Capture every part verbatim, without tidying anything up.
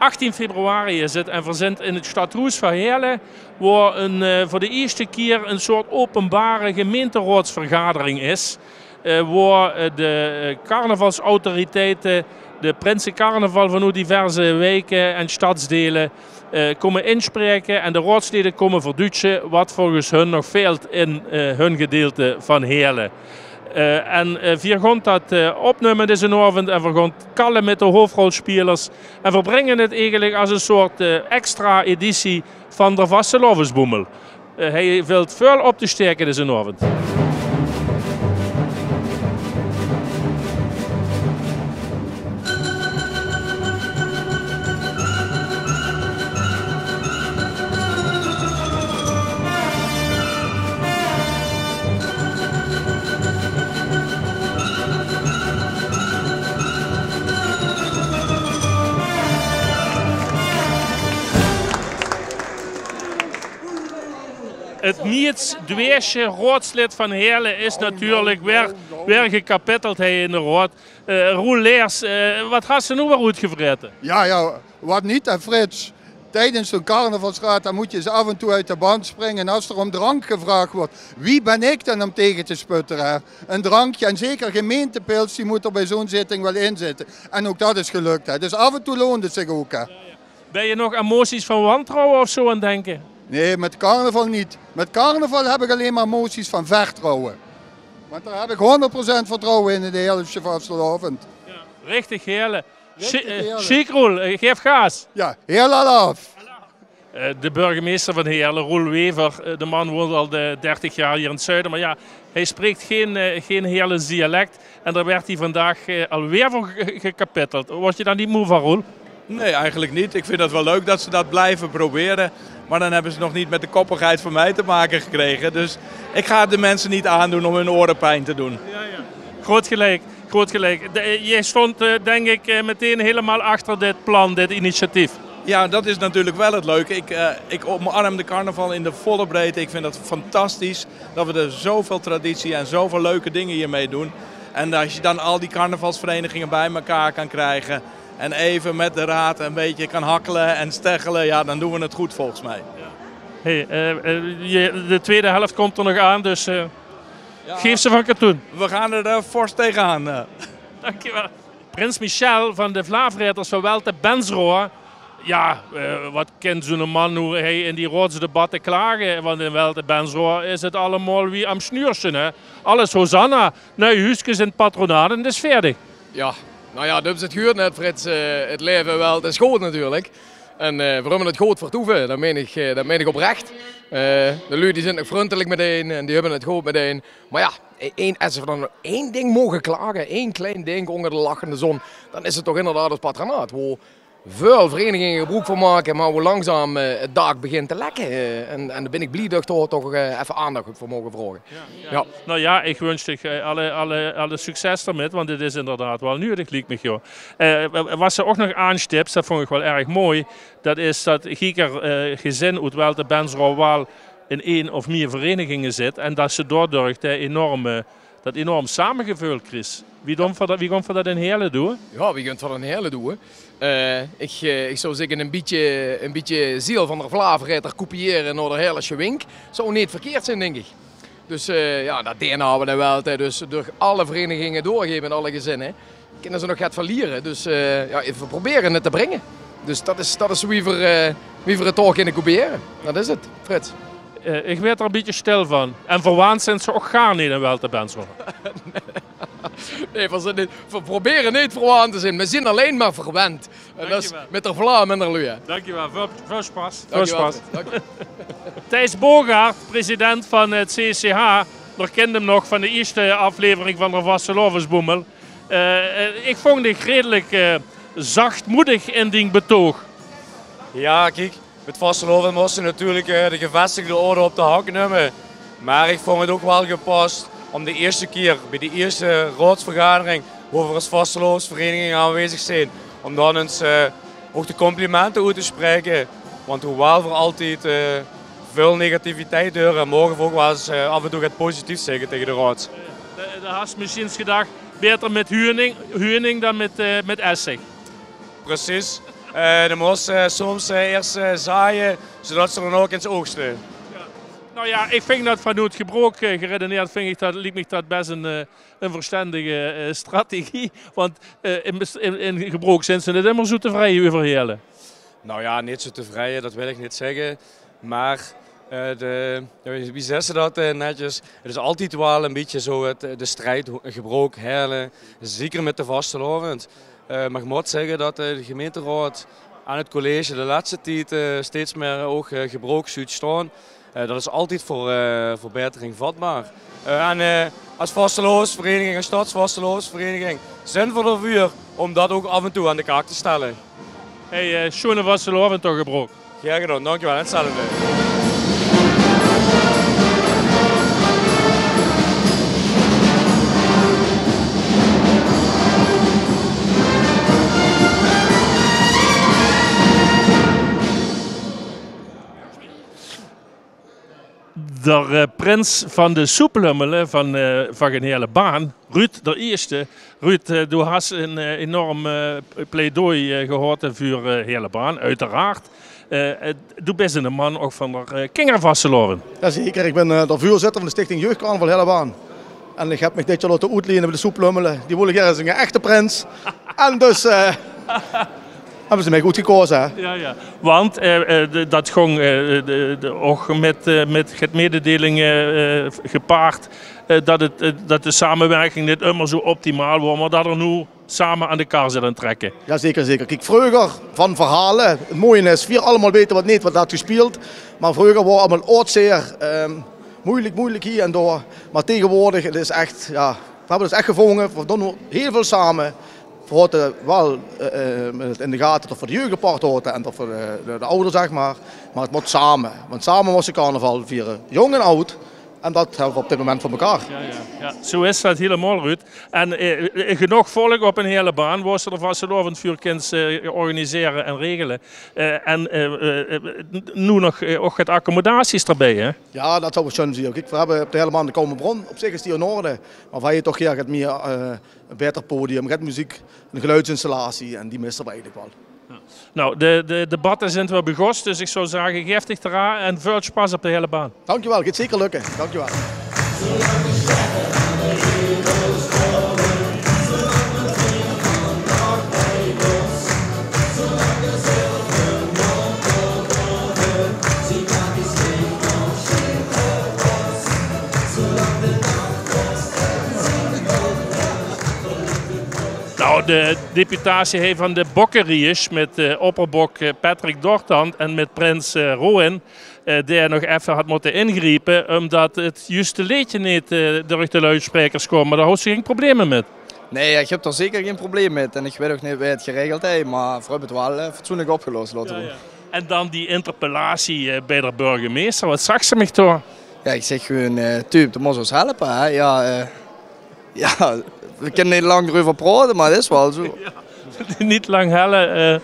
Achttien februari is 't en veer zint in 't stadhoes van Heële, woa 'n, eh, veur de ieësjte kier 'n soort openbare gemeenteraadsvergadering is, eh, woa, eh, de, eh, carnavalsautoriteite, de prinse carnaval van oet diverse wieke en stadsdeile, eh, kómme insjpraeke en de raodslede kómme verduutsje wat volges hun nog feelt in, eh, hun gedeelte van Heële. Eh, en, eh, veer goont dat, eh, opnumme dezen aovend en veer goont kalle mit de hoofrolspelers. En veer bringe 't eigelik as 'n soort, eh, extra editie van de Vastelaovesboemel. Eh, hae vilt väöl op te sjtaeke dezen aovend. 't Miets dweesje raodslid van Heële is natuurlik weer, weer gekapitteld hae in de raod. Eh, Roel Leers, eh, wat has se noe weer oetgevraete? Ja, ja, wat neet, hè, Frits. Tijdens zo'n carnavalsraad, dan moet je eens af en toe uit de band springen. En als er om drank gevraagd wordt, wie ben ik dan om tegen te sputteren, hè? Een drankje, en zeker gemeentepils, die moet er bij zo'n zitting wel in zitten. En ook dat is gelukt, hè. Dus af en toe loont het zich ook, hè. Ben je nog emoties van wantrouwen of zo aan denken? Nee, met carnaval niet. Met carnaval heb ik alleen maar emoties van vertrouwen. Want daar heb ik honderd procent vertrouwen in, in de Heëlesje vastelaovend. Ja, richtig Heële. Richtig Heële. Sjiek, Roel, eh, geef gaas. Ja, heel alaaf. Eh, de burgemeester van Heële, Roel Wever, eh, de man woont al de dertig jaar hier in 't zuiden, maar ja, hij spreekt geen, eh, geen Heëlens dialect. En daar werd hij vandaag, eh, alweer voor ge-, ge-, gekapitteld. Word je daar niet moe van, Roel? Nee, eigenlijk niet. Ik vind dat wel leuk dat ze dat blijven proberen. Maar dan hebben ze nog niet met de koppigheid van mij te maken gekregen. Dus ik ga het de mensen niet aandoen om hun oren pijn te doen. Ja, ja. Groot gelijk, groot gelijk. De, eh, jij stond, eh, denk ik, eh, meteen helemaal achter dit plan, dit initiatief. Ja, dat is natuurlijk wel het leuke. Ik, eh, ik omarm de carnaval in de volle breedte. Ik vind dat fantastisch dat we er zoveel traditie en zoveel leuke dingen hiermee doen. En als je dan al die carnavalsverenigingen bij elkaar kan krijgen en even met de raad een beetje kan hakkelen en steggelen, ja, dan doen we het goed volgens mij. Hey, eh, eh, je, de tweede helft komt er nog aan, dus, eh, ja, geef ze van katoen. We gaan er, eh, fors tegenaan, eh. Dankjewel. Prins Michel van de Vlaamvreters van Welte-Bensroa. Ja, eh, wat kan zo'n man noe hie in die raadsdebatte klage? Want in Welte-Bensroa is 't allemaal wie am snuursje, hè? Alles hosanna, nuie huuskes in 't patronaat en 't is veerdig. Ja, nou ja, dat is het gehuurd net, Frits. Eh, het leven wel, het is goed natuurlijk. En, eh, we hebben het goed vertoeven, dat meen ik, eh, dat meen ik oprecht. Eh, de lui die zijn nog vriendelijk meteen en die hebben het goed meteen. Maar ja, e-, één, als we dan nog één ding mogen klagen, één klein ding onder de lachende zon, dan is het toch inderdaad het patronaat, wo veel verenigingen gebruik van maken, maar wo langzaam, eh, het dak begint te lekken. Eh, en, en dan ben ik blij dat ik daar toch, eh, even aandacht voor mogen vragen. Ja. Nou ja, ik wens dich, eh, alle, alle, alle succes ermit, want dit is inderdaad wel nudig, liek mich, joh. Eh, wat se ook nog aanstips, dat vond ik wel erg mooi, dat is dat gieker, eh, gezin oet Welte-Bensroa wel in één of meer verenigingen zit en dat se doordurch de enorme dat enorm samegeveul kries. Wie doon v'r dat, wie goon v'r dat in Heële doon? Ja, wie goon v'r dat in Heële doon? Eh, ik, eh, ik zou zeggen, een beetje, een beetje ziel van de Vlaamvreter kopiëren naar de Heëlesje wink. Zou niet verkeerd zijn, denk ik. Dus, eh, ja, dat D N A hebben we dan wel, hè. Dus door alle verenigingen doorgeven en alle gezinnen, kunnen ze nog wat verlieren. Dus, eh, ja, we proberen het te brengen. Dus dat is, dat is wie we, eh, wie we het toch kunnen kopiëren. Dat is het, Frits. Eh, ik werd er een beetje stil van. En verwaand zijn ze ook gaar niet in Welte-Bensroa. Nee, we zijn niet, we proberen niet verwaand te zijn. We zijn alleen maar verwend. En dat is met de Vlaam en de lui. Dankjewel. Veel, veel spas. Veel spas. Dank je wel. Thijs Bogaert, president van het C C H. Nog kent hem nog van de eerste aflevering van de Vastelaovesboemel. Eh, eh, ik vond dich redelijk, eh, zachtmoedig in dien betoog. Ja, kiek, mit vastelaovend mós se natuurlik, eh, de gevestigde orde op de hak numme. Mer ich vónj 't ouch waal gepas óm de ieësjte kier bie de ieësjte raodsvergadering, wo v'r es vastelaovesvereiniging aanwezig zeen, óm dan ins, eh, ouch de complimente oet te spraeke. Want hoewaal v'r altied, eh, väöl negativiteit heure, moge v'r ouch waal ins, eh, aaf en toe get positiefs zègke taenge de raod. Doe, doe has mesjiens gedach, baeter mit huning, huning dan mit, eh, mit essig. Precies. Eh, de mós, eh, soms, eh, iers, eh, zaaie, zoetot ze dan ouch ins oogste. Noe jao, ich vinj det vanoet Gebrook, eh, geredeneerd, vinj ich det, liek mich det bès ein, eh, ein verstendige, eh, strategie. Want, eh, in bes-, in, in Gebrook zint ze neet ummer zoe tevreie euver Heële. Noe jao, neet zoe tevreie, det wil ich neet zègke. Mer, eh, de, jao, wie, wie zègke ze det, eh, netjes? Het is altied waal ein bietje zoe het, eh, de strijd, ho-, Gebrook, Heële, zeker mit de vastelaovend. Eh, mer ich mót zègke det, eh, de gemeinteraod en het college de lèste tied, eh, steeds mieë ouch, eh, Gebrook zuut staon. Eh, det is altied veur, eh, verbetering vatbaar. Eh, en, eh, es vastelaovesvereniging, es stadsvastelaovesvereniging, zint v'r d'r veur óm det ouch aaf en toe aan de kaak te stelle. Hey, eh, sjoeëne vastelaovend toch, Gebrook. Gaer gedaon, dankjewel. En hetzelfde. D'r, eh, prins van de Soeplummele van, eh, van Heëlebaan, Ruud d'r Ierste. Ruud, eh, doe has ein, eh, enorm, eh, pleidooi, eh, gehaoje veur, eh, Heëlebaan, oeteraard. Eh, eh, doe bis eine man ouch van d'r, eh, kingervastelaovend. Jao, zeker. Ich bin, eh, de veurzitter van de Stichting Jeugdcarnaval Heëlebaan. En ich höb mich dit jaor laote oetliene bie de Soeplummele. Die wólle gaer eine echte prins. En dus, eh, höbbe ze mich good gekaoze, hè? Jao, jao. Want, eh, eh, de, det góng, eh, de, de, ouch mit, eh, mit get mededeling, eh, eh, gepaard, eh, det het, eh, det de samewirking neet ummer zoe optimaal waor, mer det d'r noe same aan de kar zit aan 't trèkke. Jao, zeker, zeker. Kiek, vreuger, van verhaole, het mooie is, veer allemaol weite waat neet, waat haet gespeeld. Mer vreuger waor allemaol oudseer, ehm, moeilik, moeilik hie en dao. Mer taegewoordig, het is ech, jao, veer höbbe ós ech gevónje. Veer doon noe hiel väöl same. Veer haoje waal, eh, eh, in de gate det veer de jeug apart haoje en det veer de, de, de aojer, zeg mer. Mer het mót same. Want same mós se carnaval viere. Jóng en aad. En det höbbe veer op dit moment veur mekaar. Jao, jao, jao. Zoe is det hielemaol, Ruud. En, eh, genóg volk op ein Heëlebaan, wo se de vastelaovend veur kins, eh, organisere en regele. Eh, en, eh, eh, noe nog, eh, ouch get accommodaties d'rbie, hè? Jao, det zou waal sjoeën zeen. Kiek, veer höbbe op de Heëlebaan de Koume Bron. Op zich is die in orde. Mer veer haje toch gaer get mieë, eh, ein baeter podium, get meziek, ein geluidsinstallatie. En die misse veer eigelik waal. Jao. Noe, de, de debatte zint weer begós, dus ich zou zage, gaef dich d'raan en väöl sjpas op de Heëlebaan. Dankjewel, geit zeker lökke. Dankjewel. Noe, de deputatie hie van de Bokkeriejers mit, eh, opperbok, eh, Patrick Dortand en mit prins, eh, Rowan, eh, dae nog effe haet mótte ingriepe, ómdat het juuste leedje neet, eh, durch de luidsprekers kwaam. Mer dao haoje ze gein probleme mit. Nae, ich höb dao zeker gein probleem mit. En ich weit ouch neet wae het geregeld haet, mer veer höbbe het waal, eh, fatsoenlik opgelos, laote v'r. Jao, jao. En dan die interpellatie, eh, bie de burgemeister. Waat zags se mich toen? Jao, ich zèk gewoon, eh, Tuub, doe mós ós helpe, hè. Jao, eh, jao, veer kinne neet lang d'reuver praote, mer het is waal zoe. Jao. Neet lang helle, eh,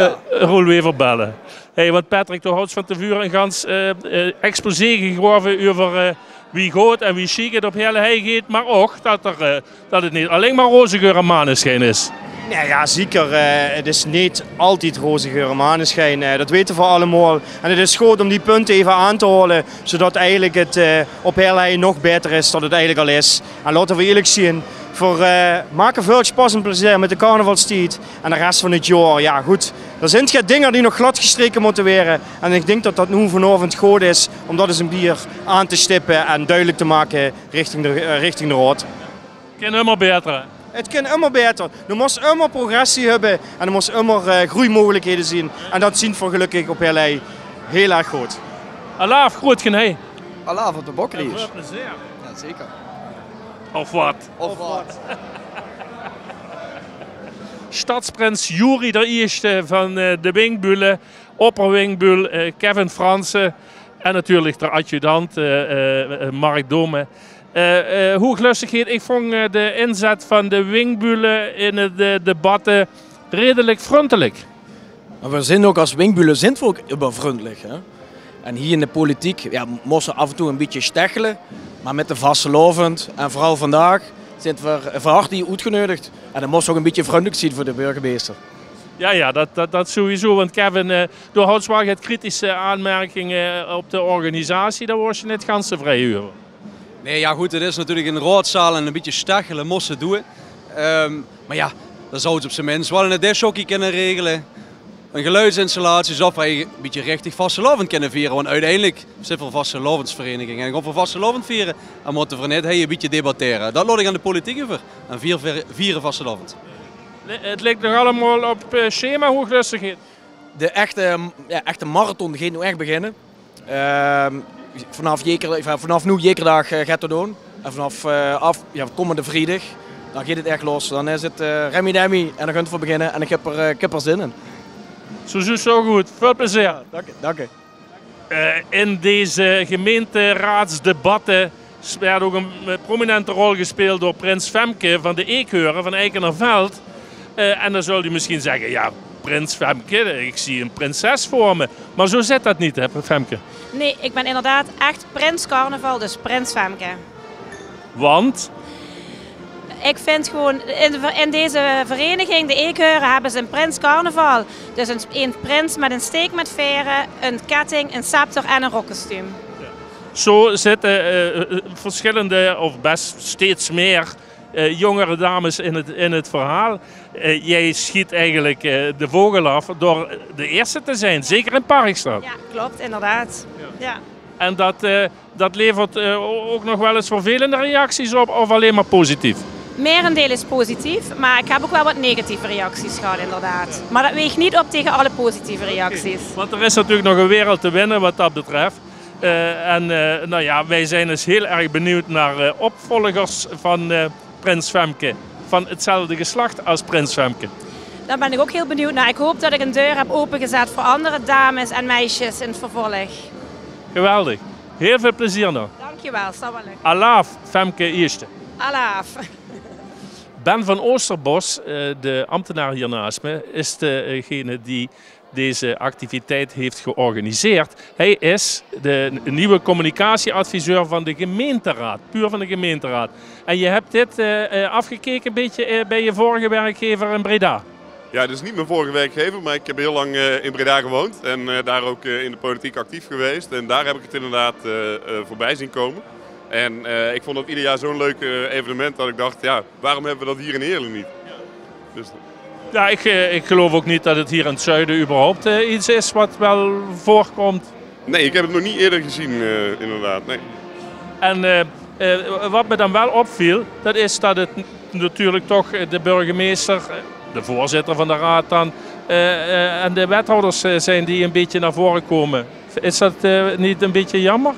eh, Roel Wever belle. Hey, want Patrick, doe hads van te vure ein gans, eh, eh, exposé gegaeve euver, eh, wie good en wie sjiek het op Heële hei geit, mer ouch det d'r, eh, det het neet allein mer roze geur en maneschijn is. Nae, jao, zeker. Eh, het is neet altied roze geur en maneschijn. Eh, det weite veer allemaol. En het is good óm die punte effe aan te haole, zoetot eigelik het, eh, op Heële hei nog baeter is dan het eigelik al is. En laote veer ierlik zeen, veer, eh, make väöl sjpas en plezeer mit de carnavalstied. En de res van het jaor, jao good, d'r zint get dinger die nog glad gestreke mótte waere. En ich dink det det noe vanaovend good is óm det ins ein bietje aan te stippe en dudelik te make richting de, eh, richting de raod. Kin ummer baeter. Het kin ummer baeter. Doe mós ummer progressie höbbe en d'r mós ummer, eh, groeimeugelikheden zeen. En det zeen veer gelökkig op Heële hei hiel erg good. Alaaf, groet genei. Alaaf op de Bokkeriejers. En väöl plezeer. Jao, zeker. Of waat? Of waat? Stadsprins Juri d'r Ierste van, eh, de Winkbülle, opperwinkbül, eh, Kevin Fransen en natuurlik d'r adjudant, eh, eh, Mark Dome. Eh, eh, hoeglöstigheid, ich vóng, eh, de inzat van de Winkbülle in het, eh, debatte redelik vrundelik. Mer veer zint ouch es Winkbülle zint veer ouch ummer vrundelik, hè. En hie in de politiek, jao, mós se aaf en toe ein bietje stechele, mer mit de vastelaovend en veural vandaag zint veer van harte hie oetgeneudig. En dan mós se ouch ein bietje vrundelik zeen veur de burgemeister. Ja, ja, dat, dat, dat sowieso. Want Kevin, eh, doe houts waal get kritische aanmerkinge op de organisatie. Dao waors se neet gans tevreie euver. Nee, ja good, het is natuurlijk een raodzaal en een bietje stechele mós se doeë. Ehm, maar ja, dan zouw het op zijn minst wel in het discjockey kunnen regelen. Een geluidsinstallatie, zodat wij een bietje richtig vastelaovend kunnen vieren. Want uiteindelijk zit voor vastelaovendsverenigingen en gewoon voor vastelaovend vieren. En moeten we net hey, een bietje debatteren. Dat laat ik aan de politiek over. En vier, vier, vieren vastelaovend. Het lijkt nog allemaal op eh, schema, hooglustigheid. De echte, ja, echte marathon gaat nu echt beginnen. Ehm, vanaf, jeker, vanaf nu jekerdaag eh, gaat het doen. En vanaf eh, af, ja, komende vrijdag, dan gaat het echt los. Dan is het eh Remi Demi en dan gaan we voor beginnen. En ik heb er, eh, ik heb er zin in. Zo, zo, zo goed. Veel plezier. Dank je, dank je. Eh, in deze gemeenteraadsdebatte werd ook een eh, prominente rol gespeeld door prins Femke van de Eekheuren van Eikenderveld. Eh, en dan zult u misschien zeggen, ja, prins Femke, ik zie een prinses voor me. Maar zo zit dat niet, hè, Femke? Nee, ik ben inderdaad echt prins carnaval, dus prins Femke. Want? Ik vind gewoon, in, de ver- in deze vereniging, de Eekheuren, hebben ze een prins carnaval. Dus een, een prins met een steek met veren, een ketting, een scepter en een rokkostuum. Zo zitten eh, eh, verschillende, of best steeds meer eh, jongere dames in het, in het verhaal. Eh, jij schiet eigenlijk eh, de vogel af door de eerste te zijn, zeker in Parkstad. Ja, klopt, inderdaad. Ja. En dat, eh, dat levert eh, o- ook nog wel eens vervelende reacties op, of alleen maar positief? Merendeel is positief, maar ik heb ook wel wat negatieve reacties gehad, inderdaad. Maar dat weegt niet op tegen alle positieve reacties. Want er is natuurlijk nog een wereld te winnen wat dat betreft. Eh, en eh, nou ja, wij zijn dus heel erg benieuwd naar eh, opvolgers van eh, prins Femke. Van hetzelfde geslacht als prins Femke. Daar ben ik ook heel benieuwd naar. Ik hoop dat ik een deur heb opengezet voor andere dames en meisjes in het vervolg. Geweldig. Heel veel plezier nog. Dankjewel, zal wel lukken. Alaaf, Femke Ierste. Alaaf. Ben van Oosterbos, eh, de ambtenaar hier naast me, is degene die deze activiteit heeft georganiseerd. Hij is de nieuwe communicatieadviseur van de gemeenteraad, puur van de gemeenteraad. En je hebt dit eh, eh, afgekeken een beetje eh, bij je vorige werkgever in Breda. Ja, dit is niet mijn vorige werkgever, maar ik heb heel lang eh, in Breda gewoond en eh, daar ook eh, in de politiek actief geweest. En daar heb ik het inderdaad eh, eh, voorbij zien komen. En eh, ik vond dat ieder jaar zo'n leuk eh, evenement dat ik dacht, ja, waarom hebben we dat hier in Heerlen niet? Dus Ja, ik, eh, ik geloof ook niet dat het hier in het zuiden überhaupt eh, iets is wat wel voorkomt. Nee, ik heb het nog niet eerder gezien, eh, inderdaad. Nee. En eh, eh, wat me dan wel opviel, dat is dat het n- natuurlijk toch eh, de burgemeester, eh, de voorzitter van de raad dan, eh, eh, en de wethouders eh, zijn die een beetje naar voren komen. Is dat eh, niet een beetje jammer?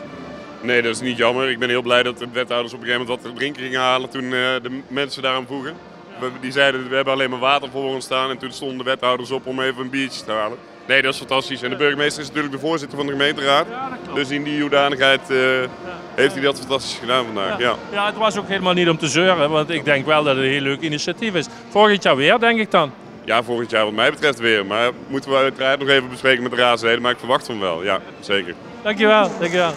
Nee, dat is niet jammer. Ik ben heel blij dat de wethouders op een gegeven moment wat te drinken gingen halen toen eh, de m- mensen daaraan vroegen. We, die zeiden, we hebben alleen maar water voor ons staan. En toen stonden de wethouders op om even een biertje te halen. Nee, dat is fantastisch. En de burgemeester is natuurlijk de voorzitter van de gemeenteraad. Dus in die hoedanigheid eh, heeft hij dat fantastisch gedaan vandaag. Ja. Ja, het was ook helemaal niet om te zeuren, want ik denk wel dat het een heel leuk initiatief is. Volgend jaar weer, denk ik dan. Ja, volgend jaar wat mij betreft weer. Maar moeten we uiteraard nog even bespreken met de raadsleden, maar ik verwacht van wel. Ja, zeker. Dankjewel, dankjewel.